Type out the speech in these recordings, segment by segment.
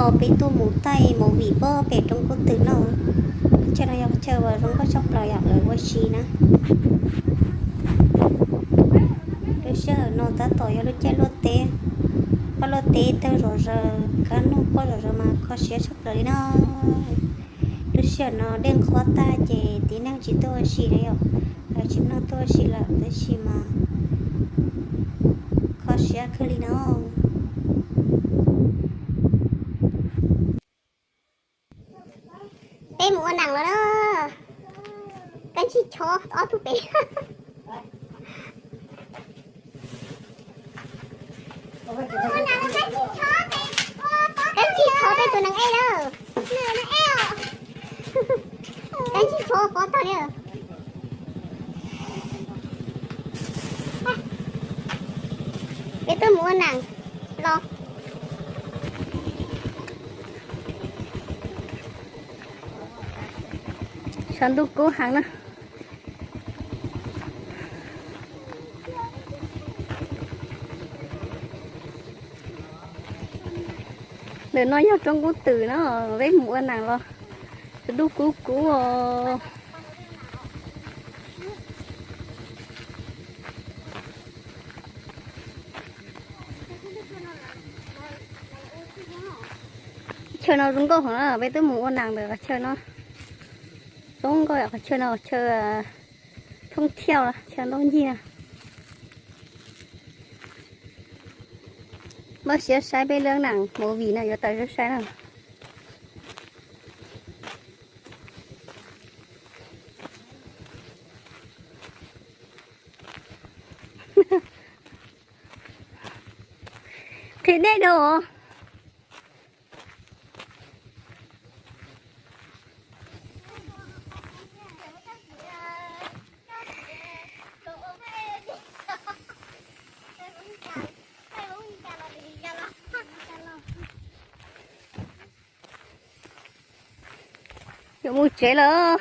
Peb tuaj mus taij movie pem roob Kub Twm no. Chaw no yog chaw uas zoo nkauj tshaj plaws yom, lawv ua si na. Lub sij hawm no tab tom yog lub caij luaj teb, poj luaj teb tawg zom zaws, kab noog poj zom zaws mas kho siab tshaj plaws li no. Lub sij hawm no dej nqhuab tag ces tib neeg tsis tuaj ua si na yom, lawv tsis mloog tuaj ua si lawm tab sis mas kho siab kawg li no. Peb mus ua nees los na. Kab ntsig chob ob tug pem. Kab ntsig chob peb tus nees ej lawm. Kab ntsig chob pob tag li. Peb twb mus ua nees los. Saum ntuj kub heev na. Ntawm no yog roob Kub Twm na, peb mus ua nees los. Saum ntuj kub kub os. Chaw no zoo nkauj heev na, peb twb mus ua nees ntawm qhov chaw no. Zoo nkauj qhov chaw no, qhov chaw thoob thiaj, chaw ntaub ncig na. Npaj siab saib peb lub nees movie no yuav tawm saib na. Qhia dej rau os. Yuav mus tsev lawm.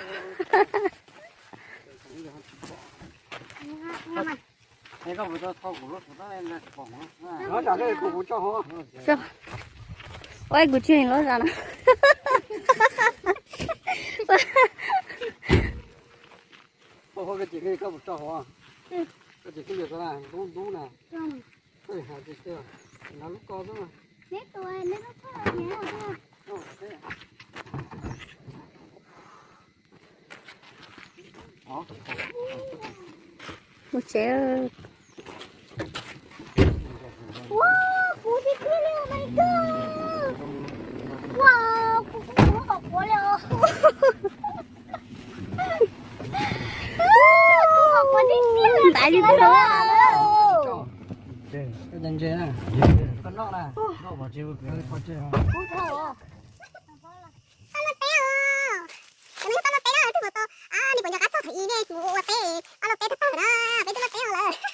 Ua kuv tsis lov zam na. Mus tsev. Ua, kuv tib pliag li, oh my god. Ua, kuv kuv kuv kom kuv li os. Kuv kom kuv tib pliag li, ntais li tib los. Koj noj na. Koj noj na. Koj noj teb os. Cov no yog toj noj teb na, twb mus tau ib puas nco qab txog thaum ub nej mus ua teb, toj noj teb tag tag na, peb twb noj teb no lawm.